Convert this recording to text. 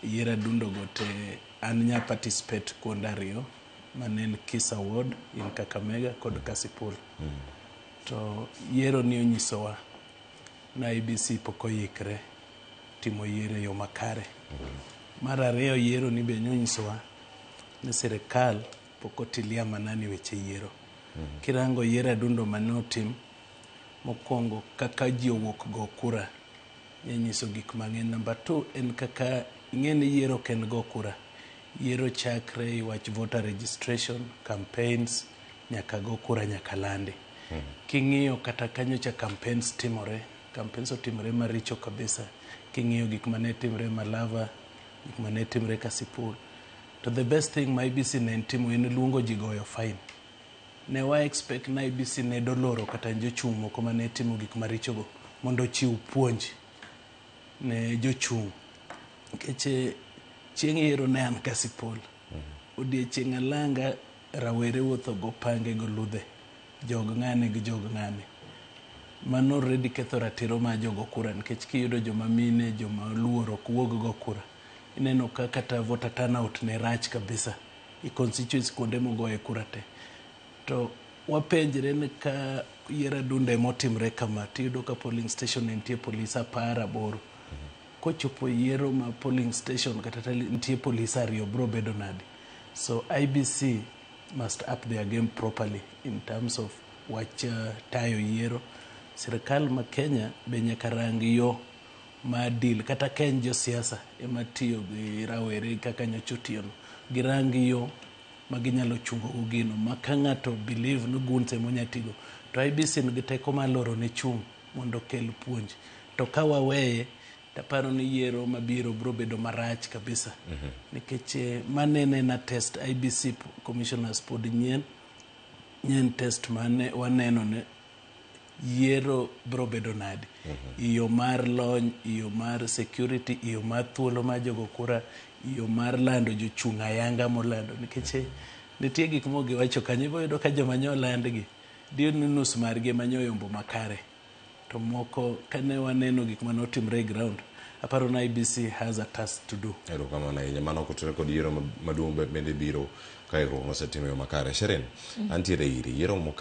Yiero adundo go te an nya participate kuonde ariyo mane en Kisa Ward in Kakamega kod Kasipul. To yiero ni onyisowa ni IEBC pok oikre timo yiero e yo makare. Mar ariyo yiero ni be nonyisowa ni sirikal pok otilia manani weche yiero. Kirango yiero adundo mane otim mokwongo kaka ji owuok go kura nyanyiso gik mang'eny. Number 2 en kaka ing'e ni yiero ok en go kura. Yiero chakre iwach voter registration, campaigns, nyaka go kura nyaka landi. King'iyo kata kanyo cha campaigns timore, campaigns otimore maricho kabisa. King'iyo gik mane timre Malava, gik mane timre Kasipul. To the best thing ma IEBC ne en timo en luongo ji goyo fine. Ne wa expect na IEBC ne doloro kata jochung' moko mane timo gik marichogo mondo ochiw puonj ne jochung'. Nikech chieng' yiero ne an Kasipul. Odiechieng' alanga rawere wuotho go pange go ludhe. Jog ng'ane gi jog ng'ane. Mano already ketho ratiro mar jogo kura nikech kiyudo joma mine, joma oluor ok wuog go kura. Ineno ka kata voter turnout ne rach kabisa e constituency kuonde mogoye kura te. To wapenjre ni ka yiero adundo emotimre kama tiyudo ka polling station ne nitie polis 18. Kochopo yiero ma polling station kata nitie polis 2 bro bedo nade? So IEBC must up their game properly in terms of wach tayo yiero. Sirikal ma Kenya be nyaka rang yo mar deal kata ka en josiasa ema tiyo gi rawere kaka nyocha otiyono. Girang yo ma ginyalo chungo go gino ma ka ng'ato believe ni goons ema onya tigo to IEBC nigi teko mar loro ne chung' mondo okel puonj. To ka waweye taparo ni yiero mabiro biro bedo marach kabisa. Nikech manene na test IEBC commissioners pod nyien nyien test mane waneno ne yiero biro bedo nade. Iyo mar lony, iyo mar security, iyo mar thuolo mar jogo kura, iyo mar lando jochung' ayanga molando. Nikech nitie gik mok giwacho kanyo, ibiro yudo ka joma nyo olandgi, diyud ni nus margi ema nyo oyombo makare. To moko kane waneno gik mane otimre e ground, aparo ni IEBC has a task to do. Erokamano ahinya. Mano kotenore kod yiero maduong' bende biro ka ikruok nosetim e yo makare. Sherin, antiere iri. Yiero mokalo